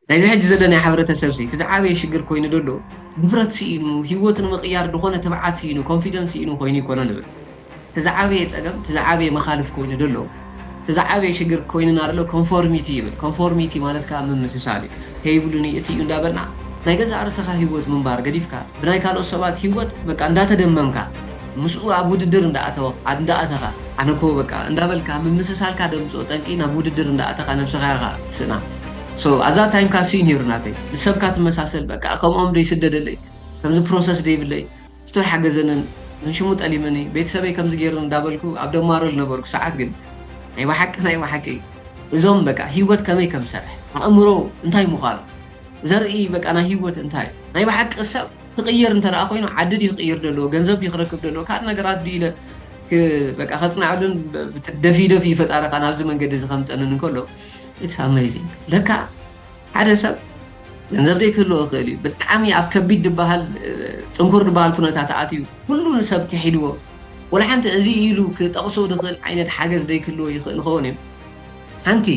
ናይዚ ሕጂ ዘለናይ ሕብረተሰብ ሲ እቲ ዝዓበየ ሽግር ኮይኑ ዘሎ ድፍረት ስኢኑ፣ ህይወት ንምቕያር ዝኾነ ትብዓት ስኢኑ፣ ኮንፊደንስ ስኢኑ ኮይኑ ይኮነ ንብል። እቲ ዝዓበየ ጸገም፣ እቲ ዝዓበየ መኻልፍ ኮይኑ ዘሎ፣ እቲ ዝዓበየ ሽግር ኮይኑና ዘሎ ኮንፎርሚቲ ይብል። ኮንፎርሚቲ ማለት ከዓ ምምስሳል እዩ። ከይብሉኒ እቲ እዩ እንዳበልና ናይ ገዛእ ርእስኻ ህይወት ምንባር ገዲፍካ ብናይ ካልኦት ሰባት ህይወት በቃ እንዳተደመምካ ምስኡ ኣብ ውድድር እንዳኣተወ እንዳኣተኻ ኣነ እኮ በቃ እንዳበልካ ምምስሳልካ ደምፅኦ ጠንቂ ናብ ውድድር እንዳኣተኻ ነብስኻ ኢኻ ትስእና። So ኣዛ ታይምካ ስዩ ነይሩ ናተይ ምስ ሰብካ ትመሳሰል በቃ ከምኦም ደይስደደለይ ከምዚ ፕሮሰስ ደይብለይ ስቶ ሓገዘንን ምን ሽሙ ጠሊምኒ ቤተሰበይ ከምዚ ገይሩ እንዳበልኩ ኣብ ደማሮ ዝነበርኩ ሰዓት ግን ናይ ብሓቂ ናይ ብሓቂ እዞም በቃ ህይወት ከመይ ከም ዝሰርሕ ኣእምሮ እንታይ ምዃኑ ዘርኢ በቃ ናይ ህይወት እንታይ ናይ ብሓቂ ሰብ ክቕየር እንተ ደኣ ኮይኑ ዓዲ ድዩ ክቕይር ደሎ ገንዘብ ድዩ ክረክብ ደሎ ካልእ ነገራት ድዩ ኢለ ክ- በቃ ከጽናዕሉን ብ- ብት- ደፊ ደፊ ፈጣሪ ከ ናብዚ መንገዲ እዚ ከምፀንን እንከሎ it's amazing ለካ ሓደ ሰብ ገንዘብ ደይክህልዎ ይኽእል እዩ ብጣዕሚ ኣብ ከቢድ ድበሃል እ፣ ፅንኩር ድበሃል ኩነታት ኣትዩ ኩሉ ንሰብ ክሒድዎ ወላ ሓንቲ እዚ ኢሉ ክጠቕሶ ድኽእል ዓይነት ሓገዝ ደይክህልዎ ይኽእል ይኸውን እዩ ሓንቲ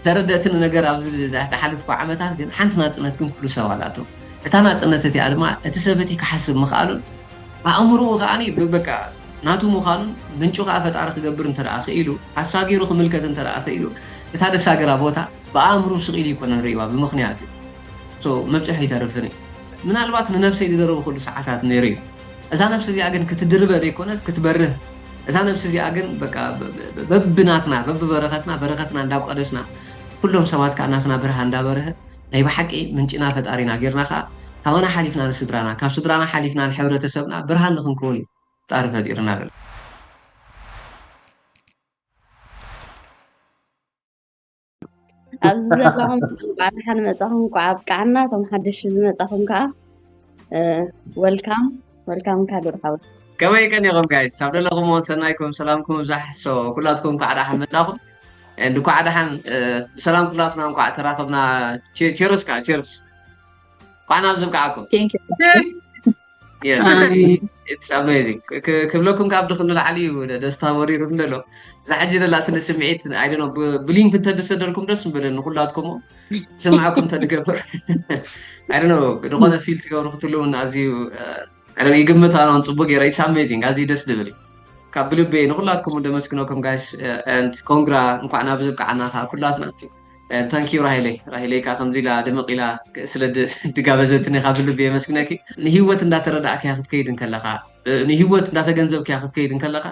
ዝተረደእትኒ ነገር ኣብዚ ዝሓለፍኩ ዓመታት ግን ሓንቲ ናፅነት ግን ኩሉ ሰብ ኣላቶ እታ ናፅነት እቲኣ ድማ እቲ ሰብ እቲ ክሓስብ ምኽኣሉን ኣእምርኡ ከዓ በቃ ናቱ ምዃኑን ምንጩ ከዓ ፈጣሪ ክገብር እንተ ክኢሉ ኣሳጊሩ ክምልከት እንተ ክኢሉ እታ ደሳገራ ቦታ ብኣእምሩ ስቕ ኢሉ ይኮነን ርእዋ ብምኽንያት እዩ መብፅሑ ይተርፍን እዩ ምናልባት ንነብሰይ ዝደረብኩሉ ሰዓታት ነይሩ እዩ እዛ ነብሲ እዚኣ ግን ክትድርበ ዘይኮነት ክትበርህ እዛ ነብሲ እዚኣ ግን በቃ በብናትና በብበረኸትና በረኸትና እንዳቆደስና ኩሎም ሰባት ከዓ ናትና ብርሃ እንዳበርሀ ናይ ብሓቂ ምንጭና ፈጣሪና ጌርና ከዓ ካባና ሓሊፍና ንስድራና ካብ ስድራና ሓሊፍና ንሕብረተሰብና ብርሃን ንክንከውን እዩ ፈጣሪ ፈጢርና ገለ ኣብዚ ዘለኹም እንኳዕ ደሓን መጻኹም እንኳዕ ኣብቃዓና እቶም ሓደሽ ዝመጻኹም ከዓ ወልካም ወልካም ካዶር ሓወይ ከመይ ቀኒኹም ጋይስ ኣብ ዘለኹሞ ሰናይኩም ሰላምኩም ይብዛሕ so ኩላትኩም እንኳዕ ደሓን መጻኹም and እንኳዕ ደሓን ብሰላም ኩላትና እንኳዕ ተራኸብና ቸርስ ከዓ ቸርስ እንኳዕ ናብ ዝብቃዓኩም Thank you. Yes, it's, it's amazing. K- ክብለኩም ካብ ድኽኒ ላዕሊ እዩ ወደ ደስታ ወሪሩ እንደሎ እዛ ሕጂ ደላትኒ ስምዒት ኣይደኖ ብሊንክ እንተድሰደልኩም ደስ ምበለኒ ኩላትኩሞ ስምዓኩም ተድገብር ኣይደኖ ዝኾነ ፊል ትገብሩ ክትህልውን ኣዝዩ ኣይደኖ ይግምት ኣነ ጽቡቅ ገይረ it's amazing ኣዝዩ ደስ ዝብል እዩ ካብ ብልበይ ንኩላትኩም እንደመስግነኩም ጋይስ and ኮንግራ እንኳዕ ናብ ዝብቃዓና ካብ ኩላትና ታንኪዩ ራሂለይ ራሂለይ ከዓ ከምዚ ኢላ ድምቅ ኢላ ስለ ድጋበዘትኒ ካብ ብልቢ የመስግነኪ ንሂወት እንዳተረዳእክያ ክትከይድ እንከለካ ንሂወት እንዳተገንዘብክያ ክትከይድ እንከለካ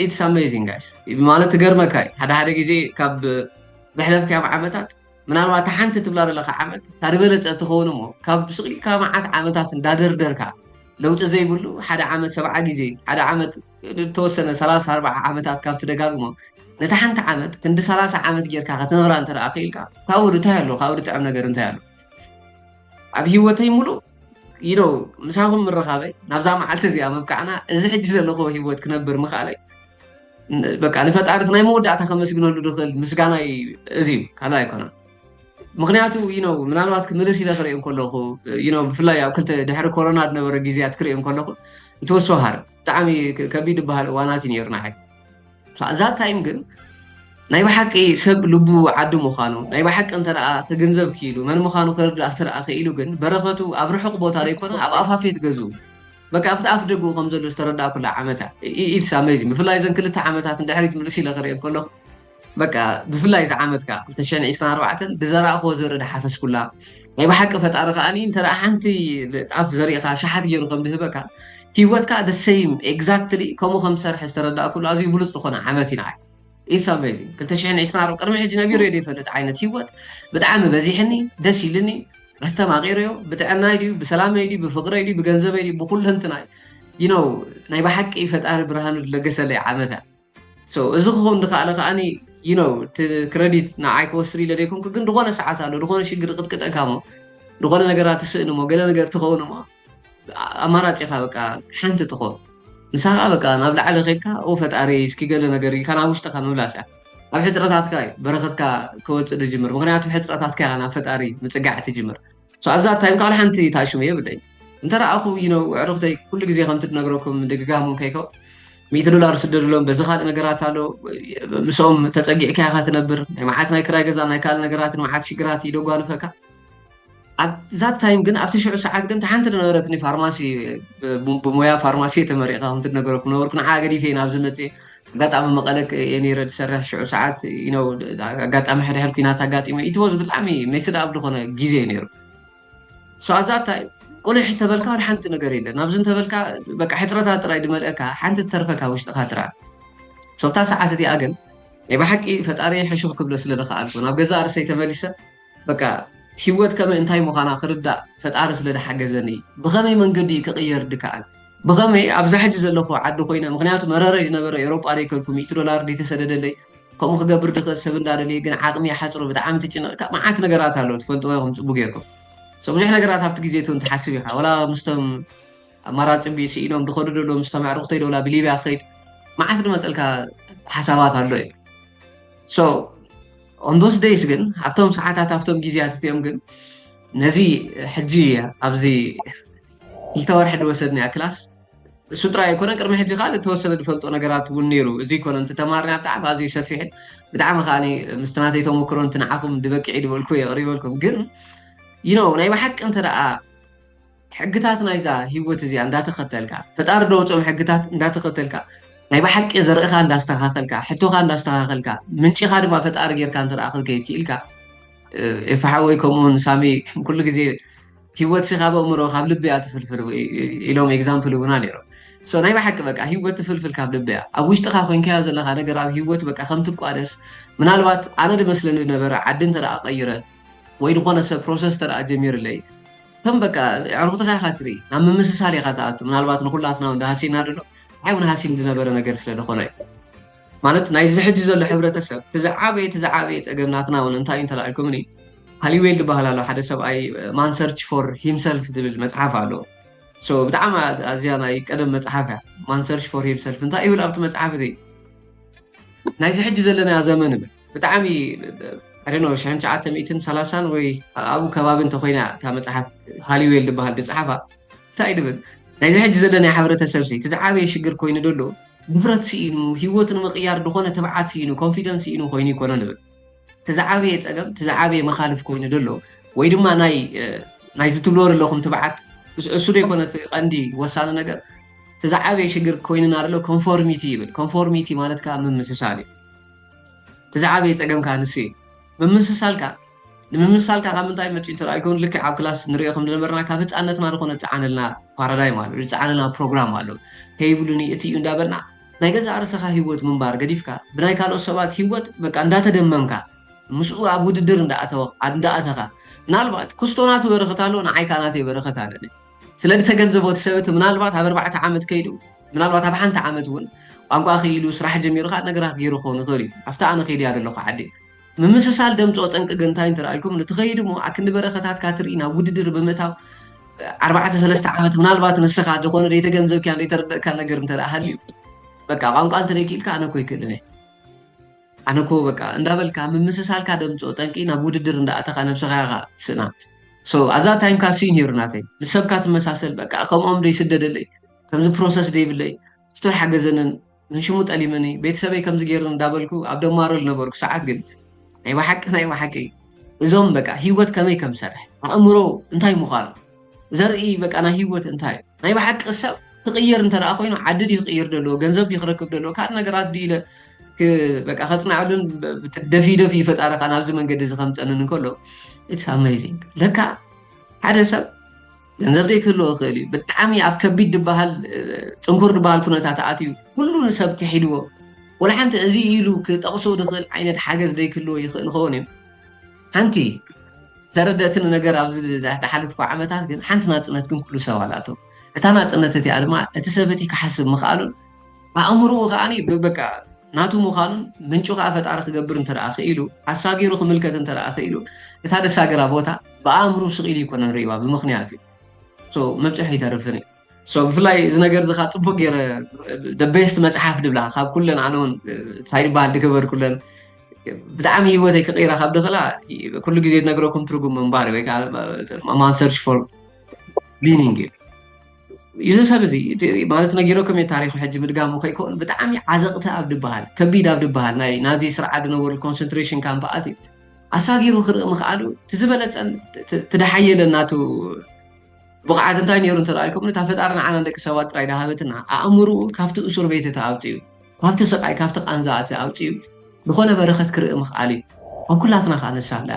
it's amazing guys ማለት ትገርመካ እዩ ሓደ ሓደ ግዜ ካብ ዘሕለፍክያም ዓመታት ምናልባት እታ ሓንቲ ትብላ ዘለካ ዓመት እታ ዝበለፀ ትኸውን እሞ ካብ ስቕ ኢልካ መዓት ዓመታት እንዳደርደርካ ለውጢ ዘይብሉ ሓደ ዓመት ሰብዓ ግዜ ሓደ ዓመት ዝተወሰነ ሰላሳ ኣርብዓ ዓመታት ካብ ትደጋግሞ ነታ ሓንቲ ዓመት ክንዲ ሰላሳ ዓመት ጌርካ ከተንብራ እንተ ደኣ ክኢልካ ካብኡ እንታይ ኣሎ ካብኡ ዝጥዕም ነገር እንታይ ኣሎ ኣብ ሂወተይ ሙሉእ you know ምሳኹም ምርኻበይ ናብዛ መዓልቲ እዚኣ ምብቃዕና እዚ ሕጂ ዘለኹዎ ሂወት ክነብር ምኽኣለይ በቃ ንፈጣሪ እቲ ናይ መወዳእታ ከመስግነሉ ዝኽእል ምስጋናይ እዚ እዩ ካልእ ኣይኮነን ምክንያቱ you know ምናልባት ክምልስ ኢለ ክሪኦ ከለኹ you know ብፍላይ ኣብ ክልተ ድሕሪ ኮሮና ዝነበረ ግዜያት ክሪኦ ከለኹ it was so hard ብጣዕሚ ከቢድ ዝበሃል እዋናት እዩ ነይሩ ንዓይ ኣብዛ ታይም ግን ናይ ብሓቂ ሰብ ልቡ ዓዲ ምዃኑ ናይ ብሓቂ እንተ ክግንዘብ ክኢሉ መን ምዃኑ ክርዳእ እንተ ክኢሉ ግን በረኸቱ ኣብ ርሑቕ ቦታ ዘይኮነ ኣብ ኣፋፌት ገዝኡ በቃ ኣብቲ ኣፍ ደጉ ከም ዘሎ ዝተረዳእኩላ ዓመት እያ it's amazing ብፍላይ እዘን ክልተ ዓመታት ንድሕሪት ምልስ ኢለ ክሪኦ ከለኹ በቃ ብፍላይ እዚ ዓመት ከዓ ክልተ ሽሕን ዕስራን ኣርባዕተን ብዘራእክዎ ዘርኢ ዝሓፈስኩላ ናይ ብሓቂ ፈጣሪ ከዓ እንተ ሓንቲ ጣፍ ዘሪእካ ሸሓት ገይሩ ከም ዝህበካ ሂወትካ the same exactly ከምኡ ከም ዝሰርሐ ዝተረዳእኩሉ ኣዝዩ ብሉፅ ዝኾነ ዓመት እዩ ንዓይ it's amazing ክልተ ሽሕን ዕስራን ኣርባዕተን ቅድሚ ሕጂ ነቢረዮ ዘይፈልጥ ዓይነት ሂወት ብጣዕሚ በዚሕኒ ደስ ኢልኒ ኣስተማቒረዮ ብጥዕናይ ድዩ ብሰላመይ ድዩ ብፍቕረይ ድዩ ብገንዘበይ ድዩ ብኩለንትናይ you know ናይ ብሓቂ ፈጣሪ ብርሃኑ ዝለገሰለይ ዓመት እያ so እዚ ክኸውን ዝኸኣለ ከዓኒ you know እቲ ክረዲት ንዓይ ክወስድ ኢለ ዘይኮንኩ ግን ዝኾነ ሰዓት ኣሎ ዝኾነ ሽግር ቅጥቅጠካ እሞ ዝኾነ ነገራት ትስእን እሞ ገለ ነገር ትኸውን እሞ ኣማራፂ ኢኻ በቃ ሓንቲ ትኾን ንሳ ከዓ በቃ ናብ ላዕሊ ከይድካ ኦ ፈጣሪ እስኪ ገለ ነገር ኢልካ ናብ ውሽጥካ ምምላስ እያ ኣብ ሕፅረታትካ እዩ በረኸትካ ክወፅእ ዝጅምር ምክንያቱ ሕፅረታትካ ኢኻ ናብ ፈጣሪ ምፅጋዕ ትጅምር so ኣዛ ታይም ካልእ ሓንቲ ታሽሙ የብለይ እንተ ረኣኹ you know ኣዕሩኽተይ ኩሉ ግዜ ከምቲ ድነግረኩም ድግጋም እውን ከይከው ሚእቲ ዶላር ስደድሎም፣ በዚ ካልእ ነገራት ኣሎ። ምስኦም ተጸጊዕካ ኢኻ ትነብር። ናይ መዓት ናይ ክራይ ገዛ፣ ናይ ካልእ ነገራትን መዓት ሽግራት ይደጓንፈካ። ኣብ ዛት ታይም ግን ኣብቲ ሽዑ ሰዓት ግን ሓንቲ ዝነበረትኒ ፋርማሲ፣ ብሞያ ፋርማሲ ተመሪቕካ ከምቲ ዝነገረኩም ነበርኩ። ንዓ ገዲፈ ናብዚ መፅእ። ኣጋጣሚ መቐለ እየ ነይረ ዝሰርሕ ሽዑ ሰዓት። ኣጋጣሚ ሕድሕድ ኩናት ኣጋጢሞ ኢትወዝ ብጣዕሚ ሜስድ ኣብ ዝኾነ ግዜ እዩ ነይሩ። ሶ ኣዛ እንታይ ቁልሕ ተበልካ ወደ ሓንቲ ነገር የለን። ናብዚ እንተበልካ በቃ ሕፅረታት ጥራይ ድመልአካ፣ ሓንቲ ትተርፈካ ውሽጥኻ ጥራይ። ሶብታ ሰዓት እቲኣ ግን ናይ ብሓቂ ፈጣሪ ሕሹኽ ክብሎ ስለ ዝኸኣልኩ ናብ ገዛ ርእሰይ ተመሊሰ። በቃ ህይወት ከመይ እንታይ ምዃና ክርዳእ ፈጣሪ ስለ ዝሓገዘኒ፣ ብኸመይ መንገዲ ክቕየር ድከኣል፣ ብኸመይ ኣብዛ ሕጂ ዘለኹ ዓዲ ኮይነ፣ ምክንያቱ መረረይ ዝነበረ ኤውሮጳ ደይከልኩ ሚእቲ ዶላር ደይተሰደደለይ፣ ከምኡ ክገብር ድኽእል ሰብ እንዳደለየ ግን ዓቕሚ ይሓፅሮ፣ ብጣዕሚ ትጭነቕካ። መዓት ነገራት ኣሎ ትፈልጥዎ ኢኹም ፅቡቅ ጌርኩም። So ብዙሕ ነገራት ኣብቲ ግዜ እቱ እንትሓስብ ኢኻ፣ ወላ ምስቶም ኣማራፂ ቢ ስኢኖም ድኸዱ ደሎ ምስቶም ኣዕሩኽተይ ደውላ ብሊብያ ክኸይድ መዓት ድመፀልካ ሓሳባት ኣሎ እዩ። So on those days ግን ኣብቶም ሰዓታት ኣብቶም ግዜያት እቲኦም ግን ነዚ ሕጂ ኣብዚ ክልተ ወርሒ ድወሰድናያ ክላስ እሱ ጥራይ ኣይኮነ፣ ቅድሚ ሕጂ ከዓ ዝተወሰነ ዝፈልጦ ነገራት እውን ነይሩ። እዚ ይኮነ እንተተማርና ብጣዕሚ ኣዝዩ ሰፊሕን ብጣዕሚ ከዓ ምስቲ ናተይ ተመክሮ እንት ንዓኹም ድበቅዕ ድበልኩ የቕሪበልኩም። ግን you know ናይ ብሓቂ እንተ ደኣ ሕግታት ናይዛ ህይወት እዚኣ እንዳተኸተልካ፣ ፈጣሪ ደውፅኦም ሕግታት እንዳተኸተልካ፣ ናይ ብሓቂ ዘርእኻ እንዳስተኻኸልካ፣ ሕቶኻ እንዳስተኻኸልካ፣ ምንጭኻ ድማ ፈጣሪ ጌርካ እንተ ደኣ ክትከይድ ክኢልካ፣ ኤፋሓወይ ከምኡውን ሳሚ ኩሉ ግዜ ህይወት ሲ ካብ ኣእምሮ ካብ ልቢ እያ ትፍልፍል ኢሎም ኤግዛምፕል ይቡና ነይሮም። So ናይ ብሓቂ በቃ ህይወት ትፍልፍል ካብ ልቢ እያ። ኣብ ውሽጥኻ ኮይንካዮ ዘለኻ ነገር ኣብ ህይወት በቃ ከም ትቋደስ፣ ምናልባት ኣነ ድመስለኒ ዝነበረ ዓዲ እንተ ደኣ ቀይረ ወይ ዝኾነ ሰብ ፕሮሰስ እንተ ደኣ ጀሚርለይ ከም በቃ ኣዕሩኽትኻ ኢኻ ትርኢ፣ ናብ ምምስሳል ኢኻ ትኣቱ። ምናልባት ንኹላትና እውን ድሃሲና ድሎ ሓይ እውን ሃሲን ዝነበረ ነገር ስለ ዝኾነ እዩ። ማለት ናይዚ ሕጂ ዘሎ ሕብረተሰብ እቲ ዝዓበየ እቲ ዝዓበየ ፀገም ናትና እውን እንታይ እዩ እንተላልኩምኒ፣ ሃሊዌል ዝበሃል ኣሎ ሓደ ሰብኣይ ማን ሰርች ፎር ሂምሰልፍ ዝብል መፅሓፍ ኣሎ። So ብጣዕሚ ኣዝያ ናይ ቀደም መፅሓፍ እያ። ማን ሰርች ፎር ሂምሰልፍ እንታይ ይብል ኣብቲ መፅሓፍ እዚ? ናይዚ ሕጂ ዘለናዮ ዘመን ይብል ብጣዕሚ I don't know ሽሕን ትሽዓተ ሚእትን ሰላሳን ወይ ኣብኡ ከባቢ እንተኮይና እታ መፅሓፍ ሃሊዌል ዝበሃል ዝፅሓፋ እንታይ ድብል ናይዚ ሕጂ ዘለናዮ ሕብረተሰብ ሲ እቲ ዝዓበየ ሽግር ኮይኑ ዘሎ ድፍረት ስኢኑ፣ ህይወቱ ንምቕያር ዝኾነ ትብዓት ስኢኑ፣ ኮንፊደንስ ስኢኑ ኮይኑ ይኮነ ንብል። እቲ ዝዓበየ ፀገም እቲ ዝዓበየ መኻልፍ ኮይኑ ዘሎ ወይ ድማ ናይ ናይዚ ትብልዎ ዘለኹም ትብዓት እሱ ዘይኮነ እቲ ቀንዲ ወሳኒ ነገር እቲ ዝዓበየ ሽግር ኮይንና ዘሎ ኮንፎርሚቲ ይብል። ኮንፎርሚቲ ማለት ከዓ ምምስሳል እዩ። እቲ ዝዓበየ ፀገም ከዓ ንሱ እዩ። ምምስሳልካ ንምምስሳልካ ካብ ምንታይ መፂኡ እንተረኣይኩም ልክዕ ኣብ ክላስ ንሪኦ ከም ዝነበርና ካብ ህፃነትና ዝኾነ ዝፀዓነልና ፓራዳይም ኣሎ፣ ዝፀዓነልና ፕሮግራም ኣሎ። ከይብሉኒ እቲ እዩ እንዳበልና ናይ ገዛእ ርእስኻ ህይወት ምንባር ገዲፍካ ብናይ ካልኦት ሰባት ህይወት በቃ እንዳተደመምካ ምስኡ ኣብ ውድድር እንዳኣተወ- እንዳኣተኻ ምናልባት ክስቶ ናቱ በረኸት ኣሎ ንዓይ ከዓ ናተይ በረኸት ኣለኒ። ስለ ዝተገንዘቦ እቲ ሰብ እቲ ምናልባት ኣብ ኣርባዕተ ዓመት ከይዱ ምናልባት ኣብ ሓንቲ ዓመት እውን ቋንቋ ክኢሉ ስራሕ ጀሚሩ ከዓ ነገራት ገይሩ ክኸውን ይኽእል እዩ። ኣብቲ ኣነ ከይድያ ዘለኹ ዓዲ ምምስሳል ደምፅኦ ጠንቂ ግን እንታይ እንተረኣልኩም ንትኸይድ እሞ ኣክንዲ በረኸታትካ ትርኢ ናብ ውድድር ብምእታው ኣርባዕተ ሰለስተ ዓመት ምናልባት ንስኻ ዝኾነ ዘይተገንዘብካን ዘይተረደእካ ነገር እንተ ደኣ ሃልዩ በቃ ቋንቋ እንተ ዘይክኢልካ ኣነ እኮ ይክእልን እየ ኣነ እኮ በቃ እንዳበልካ ምምስሳልካ ደምፅኦ ጠንቂ ናብ ውድድር እንዳኣተኻ ነብስኻ ኢኻ ትስእና። So ኣዛ ታይምካ ስዩ ነይሩ ናተይ ምስ ሰብካ ትመሳሰል በቃ ከምኦም ዘይስደደለይ ከምዚ ፕሮሰስ ዘይብለይ ስቶ ሓገዘንን ንሽሙ ጠሊምኒ ቤተሰበይ ከምዚ ገይሩ እንዳበልኩ ኣብ ደማሮ ዝነበርኩ ሰዓት ግን ናይ ብሓቂ ናይ ብሓቂ እዞም በቃ ህይወት ከመይ ከም ዝሰርሕ ኣእምሮ እንታይ ምዃኑ ዘርኢ በቃ ናይ ህይወት እንታይ ናይ ብሓቂ ሰብ ክቕየር እንተ ደኣ ኮይኑ ዓዲ ድዩ ክቕየር ዘለዎ ገንዘብ ድዩ ክረክብ ዘለዎ ካልእ ነገራት ድዩ ኢለ ክ- በቃ ከፅናዕሉን ብ- ብ- ደፊ ደፊ ፈጣሪ ከዓ ናብዚ መንገዲ እዚ ከምፀንን እንከሎ it's amazing ለካ ሓደ ሰብ ገንዘብ ዘይክህልዎ ይኽእል እዩ። ብጣዕሚ ኣብ ከቢድ ዝበሃል እ፣ ፅንኩር ዝበሃል ኩነታት ኣትዩ ኩሉ ንሰብ ክሒድዎ ወላ ሓንቲ እዚ ኢሉ ክጠቕሶ ዝኽእል ዓይነት ሓገዝ ዘይክህልዎ ይኽእል ይኸውን እዩ። ሓንቲ ዘረደእትኒ ነገር ኣብዚ ዝሓለፍኩ ዓመታት ግን ሓንቲ ናፅነት ግን ኩሉ ሰብ ኣላቶ። እታ ናፅነት እቲኣ ድማ እቲ ሰብ እቲ ክሓስብ ምኽኣሉን ኣእምርኡ ከዓኒ ብበቃ ናቱ ምዃኑን ምንጩ ከዓ ፈጣሪ ክገብር እንተ ደኣ ክኢሉ ኣሳጊሩ ክምልከት እንተ ደኣ ክኢሉ እታ ደሳገራ ቦታ ብኣእምሩ ስቕ ኢሉ ይኮነን ርእይዋ ብምኽንያት እዩ። So መብፅሑ ይተርፍን እዩ። So ብፍላይ እዚ ነገር እዚ ከዓ ፅቡቅ ገይረ the best መፅሓፍ ድብላ ካብ ኩለን ኣነ እውን እንታይ ዝበሃል ድገበር ኩለን ብጣዕሚ ህይወተይ ክቕይራ ካብ ድኽእላ ኩሉ ግዜ ዝነግረኩም ትርጉም ምንባር ወይ ከዓ ማን ሰርች ፎር ሚኒንግ እዩ። እዚ ሰብ እዚ ማለት ነጊረኩም እየ ታሪኹ ሕጂ ምድጋሙ ከይከውን ብጣዕሚ ዓዘቕቲ ኣብ ድበሃል ከቢድ ኣብ ድበሃል ናይ ናዚ ስርዓት ዝነበሩ ኮንሰንትሬሽን ካምፕ ኣትዩ ኣሳጊሩ ክርኢ ምኽኣሉ እቲ ዝበለፀን ትደሓየለ ናቱ ብቕዓት እንታይ ነይሩ እንተ ኢልኩም እታ ፈጣሪ ንዓና ደቂ ሰባት ጥራይ ዳሃበትና ኣእምርኡ ካብቲ እሱር ቤት እቲ ኣውፅኡ ካብቲ ስቃይ ካብቲ ቃንዛ እቲ ኣውፅኡ ዝኾነ በረኸት ክርኢ ምኽኣል እዩ ኣብ ኩላትና ከዓ ንሳላ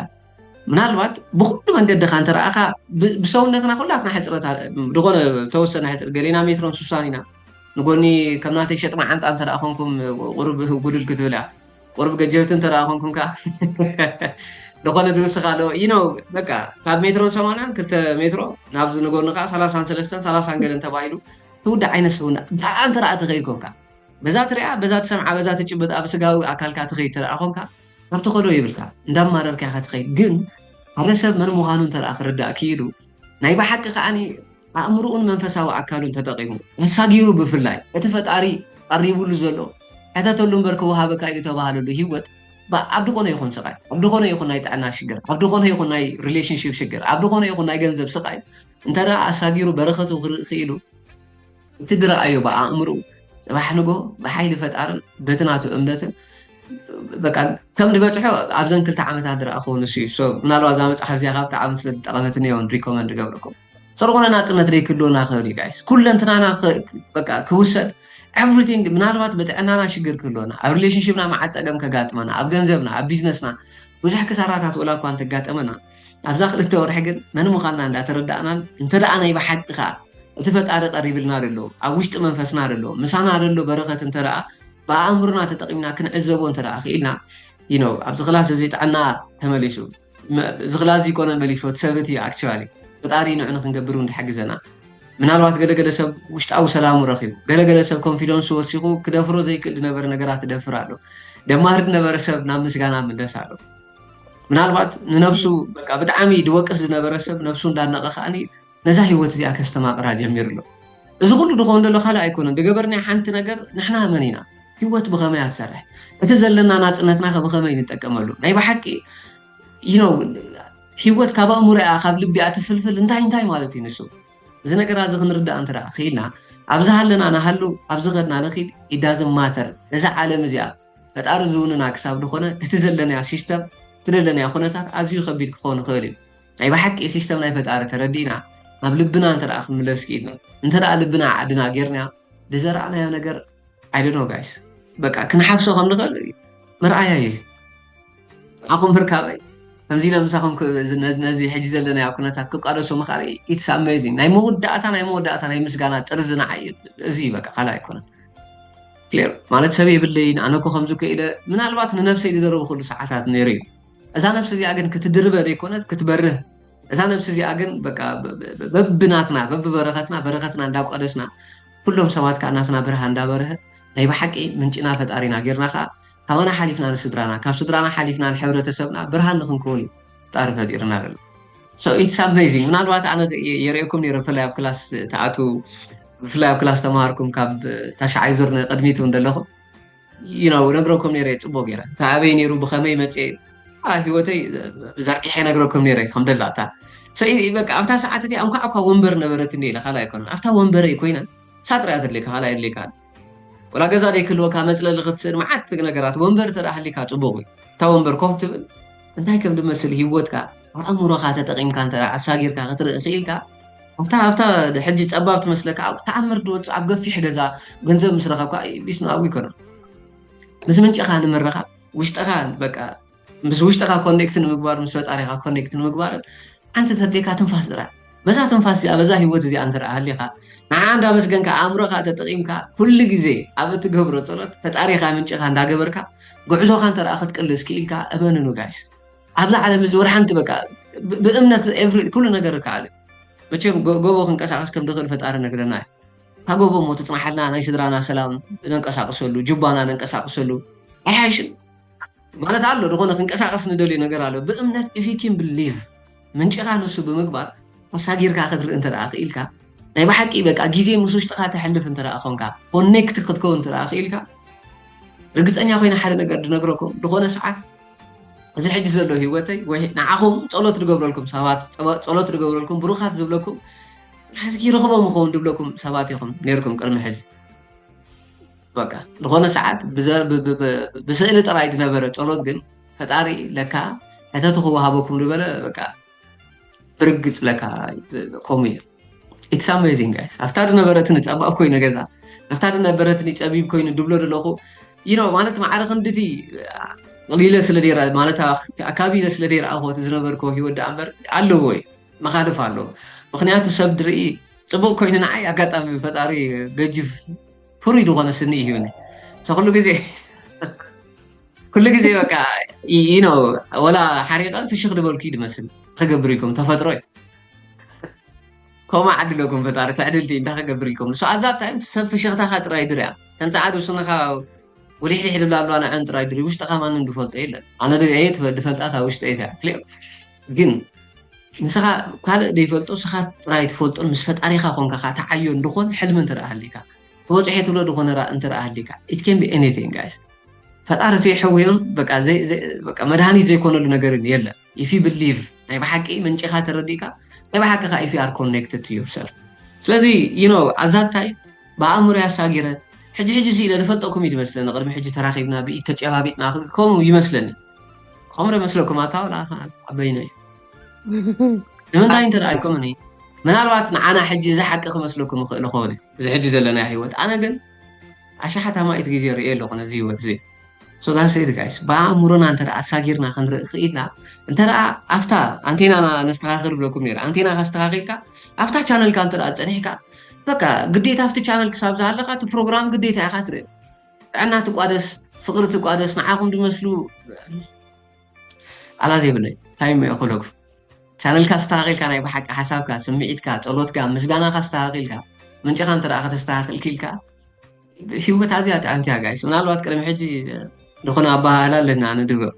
ምናልባት ብኩሉ መንገዲ ካ እንተረኣኻ ብሰውነትና ኩላትና ሕፅረት ዝኾነ ተወሰነ ሕፅር ገሌና ሜትሮን ሱሳን ኢና ንጎኒ ከም ናተይ ሸጥማ ዓንጣ እንተ ኮንኩም ቁሩብ ጉድል ክትብል እያ ቁሩብ ገጀብቲ እንተ ኮንኩም ካ ዝኾነ ድውስኻ ዶ you know በቃ ካብ ሜትሮን ሰማንያን ክልተ ሜትሮ ናብዚ ንጎኒ ከዓ ሰላሳን ሰለስተን ሰላሳን ገለን ተባሂሉ ትውዳእ ዓይነት ሰውና ብኣ እንተ ትኸይድ ኮንካ በዛ ትሪኣ በዛ ትሰምዓ በዛ ትጭብጥ ኣብ ስጋዊ ኣካልካ ትኸይድ ትረኣ ኮንካ ካብ ትኸዶ ይብልካ እንዳማረርካ ኢኻ ትኸይድ ግን ሓደ ሰብ መን ምዃኑ እንተ ክርዳእ ክኢሉ ናይ ብሓቂ ከዓኒ ኣእምርኡን መንፈሳዊ ኣካሉን ተጠቂሙ ኣሳጊሩ ብፍላይ እቲ ፈጣሪ ቀሪቡሉ ዘሎ ሕተተሉ እምበር ክወሃበካ እዩ ተባሃለሉ ህይወት ኣብ ድኾነ ይኹን ስቃይ ኣብ ድኾነ ይኹን ናይ ጥዕና ሽግር ኣብ ድኾነ ይኹን ናይ ሪሌሽንሽፕ ሽግር ኣብ ድኾነ ይኹን ናይ ገንዘብ ስቃይ እንተ ኣሳጊሩ በረኸቱ ክርኢ ክኢሉ እቲ ድረኣዮ ብኣእምርኡ ጽባሕ ንጎ ብሓይሊ ፈጣርን በቲ ናቱ እምነትን በቃ ከም ዝበጽሖ ኣብዘን ክልተ ዓመታት ዝረኣኽዎ ንሱ እዩ። So ምናልባት እዛ መጽሓፍ እዚኣ ካብ ብጣዕሚ ስለ ዝጠቐመትኒ እየ እውን ሪኮመንድ ገብረኩም። ስለዝኾነ ናጽነት ዘይክህልወና ክእል እዩ ጋይስ። ኩለንትናና በቃ ክውሰድ everything ምናልባት ብጥዕናና ሽግር ክህልወና ኣብ ሪሌሽንሽፕና መዓት ጸገም ከጋጥመና ኣብ ገንዘብና ኣብ ቢዝነስና ብዙሕ ክሳራታት ወላ እኳ እንተጋጠመና ኣብዛ ክልተ ወርሒ ግን መን ምዃንና እንዳተረዳእናን እንተ ደኣ ናይ ብሓቂ ከዓ እቲ ፈጣሪ ቀሪብልና ደሎ ኣብ ውሽጢ መንፈስና ደሎ ምሳና ደሎ በረኸት እንተ ደኣ ብኣእምሮና ተጠቂምና ክንዕዘቦ እንተ ደኣ ክኢልና you know ኣብዚ ክላስ እዚ ጥዕና ተመሊሱ እዚ ክላስ እዚ ይኮነ መሊሱ እቲ ሰብ እቲ actually ፈጣሪ ንዑ ንክንገብር እውን ድሕግዘና ምናልባት ገለገለ ሰብ ውሽጣዊ ሰላሙ ረኺቡ ገለገለ ሰብ ኮንፊደንሱ ወሲኹ ክደፍሮ ዘይክእል ዝነበረ ነገራት ይደፍር ኣሎ ደማሪ ዝነበረ ሰብ ናብ ምስጋና ምለስ ኣሎ ምናልባት ንነብሱ በቃ ብጣዕሚ ድወቅስ ዝነበረ ሰብ ነብሱ እንዳነቀ ከዓኒ ነዛ ህይወት እዚኣ ከስተማቕራ ጀሚሩ ኣሎ። እዚ ኩሉ ድኸውን ዘሎ ካልእ ኣይኮነን። ድገበርናያ ሓንቲ ነገር ንሕና መን ኢና? ህይወት ብኸመይ እያ ትሰርሕ? እቲ ዘለና ናጽነትና ከ ብኸመይ ንጠቀመሉ? ናይ ብሓቂ you know ህይወት ካብ ኣእምሮኣ ካብ ልቢኣ ትፍልፍል እንታይ እንታይ ማለት እዩ ንሱ? እዚ ነገራት እዚ ክንርዳእ እንተ ደኣ ክኢልና ኣብዚ ሃለና ንሃሉ ኣብዚ ኸድና ንኺድ it doesn't matter ነዛ ዓለም እዚኣ ፈጣሪ ዝውንና ክሳብ ዝኾነ እቲ ዘለናዮ ሲስተም እቲ ዘለናዮ ኩነታት ኣዝዩ ከቢድ ክኸውን ይኽእል እዩ። ናይ ብሓቂ ሲስተም ናይ ፈጣሪ ተረዲእና ናብ ልብና እንተ ደኣ ክምለስ ክኢልና እንተ ደኣ ልብና ዓድና ጌርና ዝዘራእናዮ ነገር I don't know guys በቃ ክንሓፍሶ ከም ንኽእል መርኣያ እዩ። ንዓኹም ምርካበይ ከምዚ ኢለ ምሳኹም ነዚ ሕጂ ዘለናዮ ኩነታት ክቃለሶ ምኽኣለይ it's amazing ናይ መወዳእታ ናይ መወዳእታ ናይ ምስጋና ጥርዚ ንዓይ እዚ እዩ በቃ ካልእ ኣይኮነን። ክሊር ማለት ሰብ የብለይን ኣነ እኮ ከምዚ እኮ ኢለ ምናልባት ንነብሰይ ዝደረብኩሉ ሰዓታት ነይሩ እዩ። እዛ ነብሲ እዚኣ ግን ክትድርበ ዘይኮነት ክትበርህ እዛ ነብሲ እዚኣ ግን በቃ በብናትና በብበረኸትና በረኸትና እንዳቋደስና ኩሎም ሰባት ከዓ ናትና ብርሃ እንዳበርሀ ናይ ብሓቂ ምንጭና ፈጣሪና ጌርና ከዓ ካባና ሓሊፍና ንስድራና ካብ ስድራና ሓሊፍና ንሕብረተሰብና ብርሃን ንክንከውን እዩ ፈጣሪ ፈጢርና ዘሎ። So it's amazing ምናልባት ኣነ የርእየኩም ነይረ ብፍላይ ኣብ ክላስ ትኣትዉ ብፍላይ ኣብ ክላስ ተምሃርኩም ካብ ታሽዓይ ዙር ንቅድሚት እውን ዘለኹም you know ነግረኩም ነይረ ፅቡቅ ገይረ እንታይ ኣበይ ነይሩ ብከመይ መፅየ ህይወተይ ዘርጊሐ ነግረኩም ነይረ ከም ደላታ በቃ ኣብታ ሰዓት እቲኣ እንኳዕ እኳ ወንበር ነበረትኒ ኢለ ካልእ ኣይኮነን ኣብታ ወንበረይ ኮይና ሳጥራ እያ ዘድልየካ ካልእ የድልየካ ወላ ገዛ ዘይክህልወካ መፅለሊ ክትስእል መዓት ነገራት ወንበር ተደኣ ሃሊካ ፅቡቅ እዩ እታ ወንበር ኮፍ ትብል እንታይ ከም ድመስል ሂወትካ ኣእምሮካ ተጠቂምካ እንተ ኣሳጊርካ ክትርኢ ክኢልካ ኣብታ ኣብታ ሕጂ ፀባብ ትመስለካ ተኣምር ድወፅእ ኣብ ገፊሕ ገዛ ገንዘብ ምስ ረከብካ ቢስኑ ኣብኡ ይኮነ ምስ ምንጭኻ ንምርኻብ ውሽጥኻ በቃ ምስ ውሽጥኻ ኮኔክት ንምግባር ምስ ፈጣሪኻ ኮኔክት ንምግባርን ሓንቲ ተድልየካ ትንፋስ ጥራሕ በዛ ትንፋስ እዚኣ በዛ ህይወት እዚኣ እንተ ሃሊኻ ንዓ እንዳመስገንካ ኣእምሮኻ ተጠቒምካ ኩሉ ግዜ ኣብ እትገብሮ ጸሎት ፈጣሪኻ ምንጭኻ እንዳገበርካ ጉዕዞኻ እንተ ክትቅልስ ክኢልካ እመንኑ ጋይስ ኣብዛ ዓለም እዚ ወላ ሓንቲ በቃ ብእምነት ኩሉ ነገር ይከኣል እዩ መቸም ጎቦ ክንቀሳቐስ ከም ድኽእል ፈጣሪ ነግረና እዩ ካብ ጎቦ እሞ ትፅናሓልና ናይ ስድራና ሰላም ነንቀሳቅሰሉ ጁባና ነንቀሳቅሰሉ ኣይሓይሽን ማለት ኣሎ ዝኾነ ክንቀሳቀስ ንደልዮ ነገር ኣሎ ብእምነት if you can believe ምንጭኻ ንሱ ብምግባር ኣሳጊርካ ክትርኢ እንተ ክኢልካ ናይ ብሓቂ በቃ ግዜ ምስ ውሽጥኻ ተሕልፍ እንተ ኮንካ ኮኔክት ክትከውን እንተ ክኢልካ ርግፀኛ ኮይነ ሓደ ነገር ድነግረኩም ዝኾነ ሰዓት እዚ ሕጂ ዘሎ ህይወተይ ወይ ንዓኹም ጸሎት ድገብረልኩም ሰባት ጸሎት ድገብረልኩም ብሩኻት ዝብለኩም ሕዝኪ ይረኽቦም ይኸውን ድብለኩም ሰባት ኢኹም ነይርኩም ቅድሚ ሕዚ። በቃ ዝኾነ ሰዓት ብዘ- ብ- ብ- ብ- ብስእሊ ጥራይ ዝነበረ ጸሎት ግን ፈጣሪ ለካ ሕተቱ ክወሃበኩም ዝበለ በቃ ብርግጽ ለካ ከምኡ እዩ። It's amazing guys። ኣብታ ዝነበረትኒ ጸባብ ኮይኑ ገዛ ኣብታ ዝነበረትኒ ጸቢብ ኮይኑ ድብሎ ዘለኹ you know ማለት ማዕረ ክንድቲ ሊለ ስለ ደይራ ማለት ኣካቢ ኢለ ስለ ደይራ ኣኾት ዝነበርኩ ህይወት ደኣ እምበር ኣለዎ እዩ መኻልፍ ኣለዎ። ምክንያቱ ሰብ ድርኢ ጽቡቕ ኮይኑ ንዓይ ኣጋጣሚ ፈጣሪ ገጅፍ ፍሩይ ዝኾነ ስኒ እዩ ሂብኒ። So ኩሉ ግዜ ኩሉ ግዜ በቃ you know ወላ ሓሪቐ ፍሽኽ ዝበልኩ እዩ ዝመስል። ከገብር ኢልኩም ተፈጥሮ እዩ። ከምኡ ዓድለኩም ፈጣሪ ትዕድልቲ እንታይ ከገብር ኢልኩም ንሱ ኣዛ ታይም ሰብ ፍሽኽታኻ ጥራይ ድርያ ከም ፃዓዱ ስንኻ ውሊሕሊሕ ዝብላ ኣለዋ ንዐን ጥራይ ድሪ ውሽጥኻ ማንም ዝፈልጦ የለን ኣነ ድየ ድፈልጣ እታ ውሽጠይ እያ ክሊር ግን ንስኻ ካልእ ዘይፈልጦ ንስኻ ጥራይ ትፈልጦን ምስ ፈጣሪኻ ኮንካ ከዓ ተዓዮ እንድኾን ሕልሚ እንትረኣ ሃሊካ ተወፅሐ ትብሎ ዝኾነ እንተረኣ ሃሊካ it can be anything guys ፈጣሪ ዘይሕውዮም በቃ መድሃኒት ዘይኮነሉ ነገር የለን if you believe ናይ ብሓቂ ምንጭኻ ተረዲእካ ናይ ብሓቂ ከዓ if you are connected to yourself ስለዚ you know ኣዛታይ ብኣእምሮ ያሳጊረ ሕጂ ሕጂ ሲ ኢለ ዝፈልጠኩም እዩ ዝመስለኒ ቅድሚ ሕጂ ተራኺብና ብኢድ ተጨባቢጥና ከምኡ ይመስለኒ ከምኡ ዶ መስለኩም ኣታ ወላ ኣበይነ እዩ ንምንታይ እንተ ደኣ ኣይኮምን እዩ ምናልባት ንዓና ሕጂ እዚ ሓቂ ክመስለኩም ይኽእል ይኸውን እዩ እዚ ሕጂ ዘለና ህይወት ኣነ ግን ኣሽሓት ኣማኢት ግዜ ርእየ ኣለኹ ነዚ ህይወት እዚ so that's it guys ብኣእምሮና እንተ ኣሳጊርና ክንርኢ ክኢልና እንተ ኣብታ ኣንቴናና ነስተኻኽል ብለኩም ነይረ ኣንቴና ካስተኻኺልካ ኣብታ ቻነልካ እንተ ጸኒሕካ በቃ ግዴታ ኣብቲ ቻነል ክሳብ ዝሃለካ እቲ ፕሮግራም ግዴታ ኢኻ ትርኢ ጥዕና ትቋደስ ፍቅሪ ትቋደስ ንዓኹም ዝመስሉ ቃላት የብለይ እንታይ እሞ ይኽእለኩም ቻነልካ ኣስተኻኺልካ ናይ ብሓቂ ሓሳብካ ስምዒትካ ጸሎትካ ምስጋናካ ኣስተኻኺልካ ምንጭኻ እንተ ከተስተኻኽል ክኢልካ ህይወት ኣዝያ ጥዕምቲ እያ ጋይስ ምናልባት ቅድሚ ሕጂ ዝኾነ ኣባሃህላ ኣለና ንድብር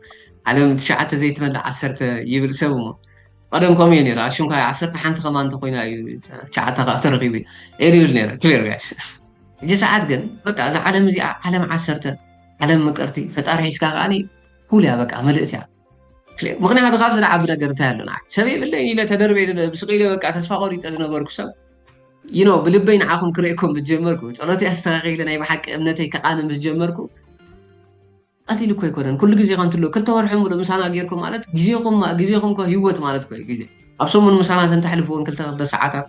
ዓለም ትሽዓተ ዘይትመልእ ዓሰርተ ይብል ሰብ እሞ ቀደም ከምኡ እዩ ነይሩ ኣሽንኳ ዓሰርተ ሓንቲ ከማ እንተኮይና እዩ ትሽዓተ ከዓ ተረኪቡ እዩ ይብል ነይረ ክሊር ጋይስ ሕጂ ሰዓት ግን በቃ እዛ ዓለም እዚኣ ዓለም ዓሰርተ ዓለም ምቅርቲ ፈጣሪ ሒዝካ ከዓ ፉል እያ በቃ ምልእት እያ ምክንያቱ ካብ ዝለዓቢ ነገር እንታይ ኣሎ ንዓይ ሰብ የብለይን ኢለ ተደርበ ኢለ ብስቕ ኢለ በቃ ተስፋ ቆሪፀ ዝነበርኩ ሰብ you know ብልበይ ንዓኹም ክርእየኩም ምስ ጀመርኩ ጸሎተይ ኣስተኻኺለ ናይ ብሓቂ እምነተይ ከቓንብ ምስ ጀመርኩ ቀሊል እኮ ኣይኮነን ኩሉ ግዜ ከንትሎ ክልተ ወርሒ ሙሉእ ምሳና ጌርኩም ማለት ግዜኹም ግዜኹም ኮ ህይወት ማለት ኮ ግዜ ኣብ ሰሙን ምሳና ተንተሕልፍዎን ክልተ ክልተ ሰዓታት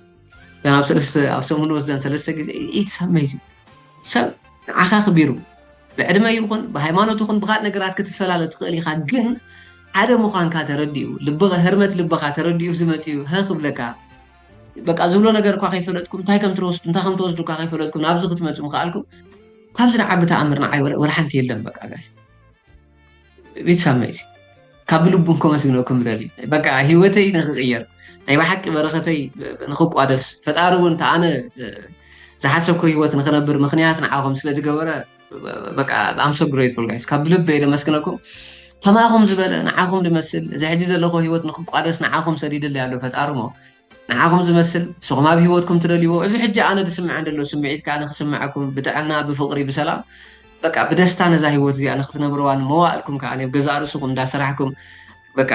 ገና ኣብ ሰለስተ ኣብ ሰሙን ወስደን ሰለስተ ግዜ it's amazing ሰብ ንዓኻ ክቢሩ ብዕድመ ይኹን ብሃይማኖት ይኹን ብካልእ ነገራት ክትፈላለ ትኽእል ኢኻ ግን ሓደ ምዃንካ ተረዲኡ ልብኻ ህርመት ልብኻ ተረዲኡ ዝመፅኡ ሀ ክብለካ በቃ ዝብሎ ነገር እኳ ከይፈለጥኩም እንታይ ከም ትወስዱ እንታይ ከም ተወስዱ እኳ ከይፈለጥኩም ናብዚ ክትመፁ ምኽኣልኩም ካብዚ ንዓቢ ተኣምር ንዓይ ወላ ሓንቲ የለን በቃ ጋሽ ቤተሰብ መይሲ ካብ ልቡ ከመስግነኩም ደሊ በቃ ህይወተይ ንክቅየር ናይ ብሓቂ በረኸተይ ንክቋደስ ፈጣሪ እውን ተኣነ ዝሓሰብኩ ህይወት ንክነብር ምክንያት ንዓኹም ስለ ዝገበረ በቃ I'm so grateful guys ካብ ልበይ ደመስግነኩም ከማኹም ዝበለ ንዓኹም ዝመስል እዚ ሕጂ ዘለኹ ህይወት ንክቋደስ ንዓኹም ሰዲድለይ ኣሎ ፈጣሪ ሞ ንዓኹም ዝመስል ንስኹም ኣብ ህይወትኩም ትደልይዎ እዚ ሕጂ ኣነ ዝስምዐን ዘሎ ስምዒት ከዓ ንክስምዐኩም ብጥዕና ብፍቕሪ ብሰላም በቃ ብደስታ ነዛ ህይወት እዚኣ ንክትነብርዋን መዋእልኩም ከዓ ኣብ ገዛእ ርእስኹም እንዳሰራሕኩም በቃ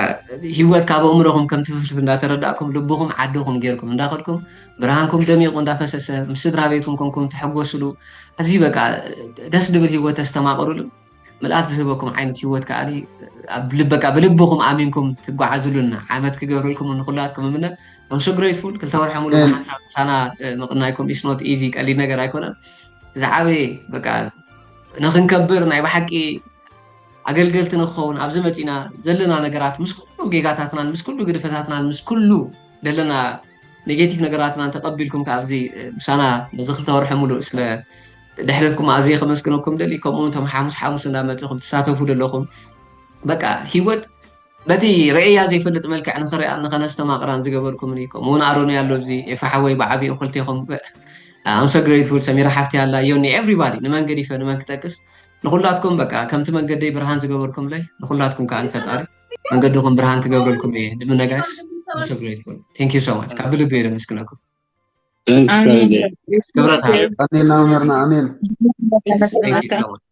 ህይወት ካብ ኣእምሮኹም ከም ትፍልፍል እንዳተረዳእኩም ልብኹም ዓድኹም ጌርኩም እንዳኸድኩም ብርሃንኩም ደሚቑ እንዳፈሰሰ ምስ ስድራ ቤትኩም ኮንኩም ትሕጎስሉ ኣዝዩ በቃ ደስ ድብል ህይወት ተስተማቕሩሉ ምልኣት ዝህበኩም ዓይነት ህይወት ከዓ በቃ ብልብኹም ኣሚንኩም ትጓዓዙሉና ዓመት ክገብረልኩም ንኩላትኩም እምነ I'm so grateful ክልተ ወርሒ ሙሉ ብሓንሳብ ምሳና ምቕናይኩም is not easy ቀሊል ነገር ኣይኮነን ዝዓበየ በቃ ንክንከብር ናይ ብሓቂ ኣገልገልቲ ንክኸውን ኣብዚ መፂና ዘለና ነገራት ምስ ኩሉ ጌጋታትናን ምስ ኩሉ ግድፈታትናን ምስ ኩሉ ዘለና ኔጌቲቭ ነገራትና እንተቐቢልኩም ካብ እዚ ምሳና ነዚ ክልተ ወርሒ ሙሉእ ስለ ድሕረትኩም ኣዝየ ከመስግነኩም ደሊ ከምኡ እውን እቶም ሓሙስ ሓሙስ እንዳመፅኹም ትሳተፉ ዘለኹም በቃ ሂወት በቲ ርእያ ዘይፈልጥ መልክዕ ንክርኣ ንከነስተማቕራን ዝገበርኩምኒ ከምኡ እውን ኣሮኒ ኣሎ እዚ ኤፋ ሓወይ ብዓብኡ ክልቴኹም I'm so grateful ሰሚራ ሓፍቲ ኣላ ዮኒ everybody ንመን ገዲፈ ንመን ክጠቅስ ንኩላትኩም በቃ ከምቲ መንገደይ ብርሃን ዝገበርኩምለይ ንኩላትኩም ከዓ ንፈጣሪ መንገድኹም ብርሃን ክገብረልኩም እየ ንምነጋስ I'm so grateful thank you so much ካብ ብልቢ እየ ደመስግነኩም Thanks, ኣሜን Saturday. ክብረት ሃብ ቀኔልና መምህርና ኣሜን። thank you so much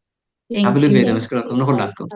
ካብ ብልቢ እየ ደመስግነኩም ንኩላትኩም